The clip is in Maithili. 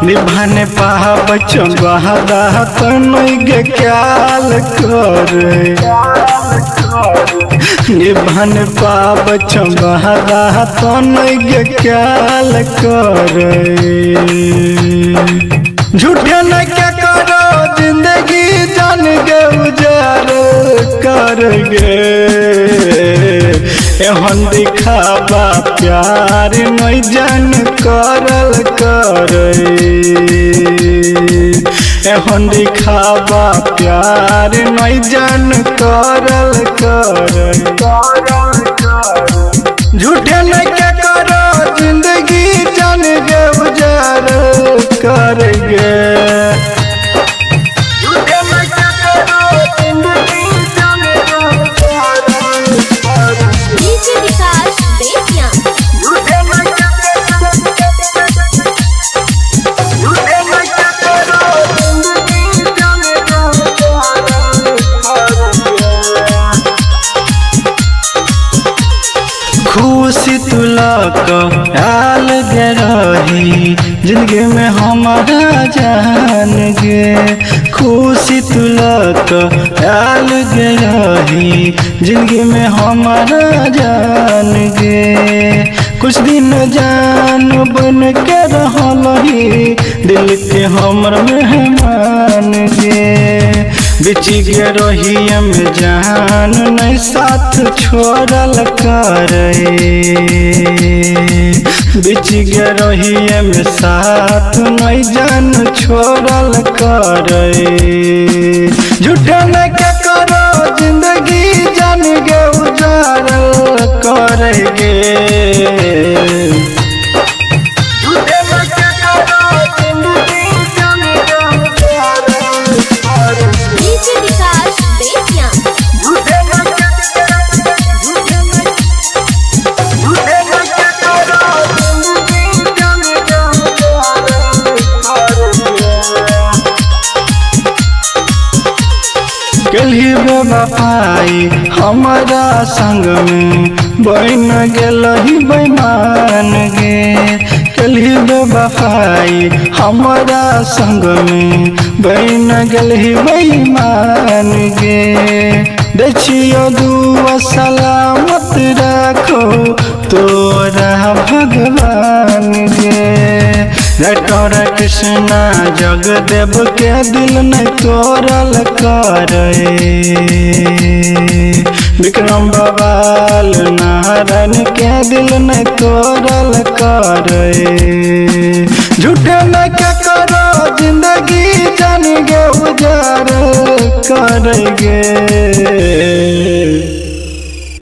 निभाने पाप चंदा तनगे ख्याल करे। निभान पाप चंदा तनगे ख्याल करे। झूठे न क्या करो जिंदगी जान के उजार कर गे। एहन दिखावा प्यार नहीं जान करल करे। एहन दिखावा प्यार नहीं जान करल करे। झूठे न क्या करो जिंदगी जान के उजार कर गे। डीजे विकास बेतिया। खुशी तुलक आल गे रही जिंदगी में हमारा जान गे। खुशी तुलक आल गे रही जिंदगी में हमारा जान गे। कुछ दिन जान बन के रहल ही दिल के हमर मेहमान गे। बिची गे रही में जान नहीं साथ छोड़ल करे। बिची गे रही में साथ नहीं जान छोड़ल करे। झूठे न क्या करो जिंदगी जान गे उजार करे गे। डीजे विकास बेतिया। कलही बेवफाई हमारा संग में बन गेल ही बेईमान गे। कलही बेवफाई हमारा संग में बन गेल ही बेईमान गे। देखियो दुआ सलामत रखो तोरा भगवान गे। डॉक्टर कृष्णा जगदेव के दिल नहीं तोड़ल करे। विक्रम बवाल नारायण के दिल नहीं तोड़ल करे। झूठे न क्या करो जिंदगी जान गे उजार करे